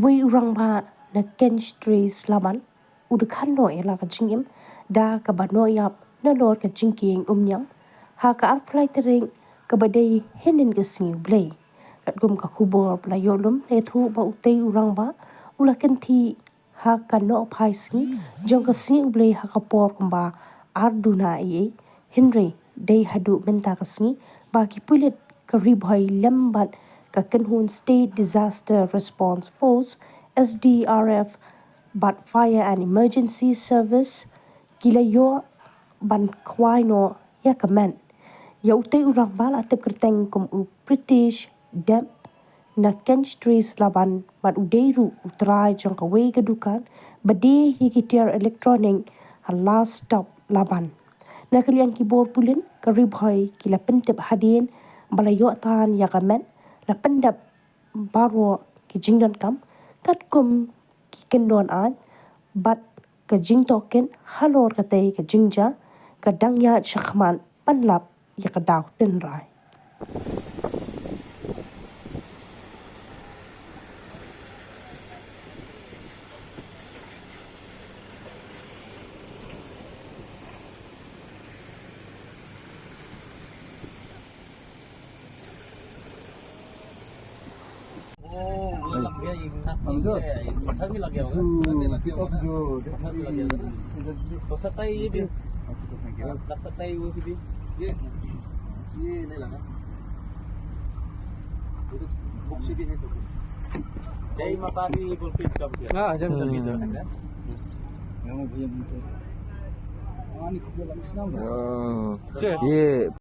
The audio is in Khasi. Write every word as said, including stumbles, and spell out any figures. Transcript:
Uwei u rangbah na Kenchtre Slaban u dkhan noh ïa la ka jingim da kaba noh ïap nalor ka jingkieng umniam ha ka arphew lai tarik kaba dei hynnin ka sngi U Blei. Katkum ka khubor ba la ïoh lum la ïathuh ba utei u rangbah u la kynthih ha ka nohphai sngi jong ka sngi U Blei ha ka por kumba ar duna eiei, hynrei dei haduh mynta ka sngi ba ki pulit ka Ri Bhoi lem bad ka kynhun State Disaster Response Force, S D R F, bad Fire and Emergency Service ki la ïoh ban khwai noh ïa ka met. Ïa utei u rangbah la tip kyrteng kum u Pritish Deb na Kenchtre Slaban bad u dei ruh u trai jong kawei ka dukan ba die ïa ki tiar electronic ha Last Stop Laban. Na ka liang ki bor pulit ka Ri Bhoi ki la pyntip hadien ba la ïoh tan ïa ka met, la pyndep baroh ki jingdonkam katkum ki kyndon aiñ bad ka jingtohkit halor katei ka jingjia ka dang ïaid shakhmat ban lap ïa ka daw tynrai. वो, वो लग गया, ये इतना कम समझो? है, ये पत्थर भी लग गया होगा। हम्म, पत्थर भी लग गया होगा। हो सकता है ये भी। अच्छा, तो क्या? लग सकता है वो भी। ये, ये नहीं लगा। ये तो बुक से भी है तो। जय माता दी बोल के जंप किया। हाँ, जंप किया। हम्म। हाँ, निकल गया। वाह। ये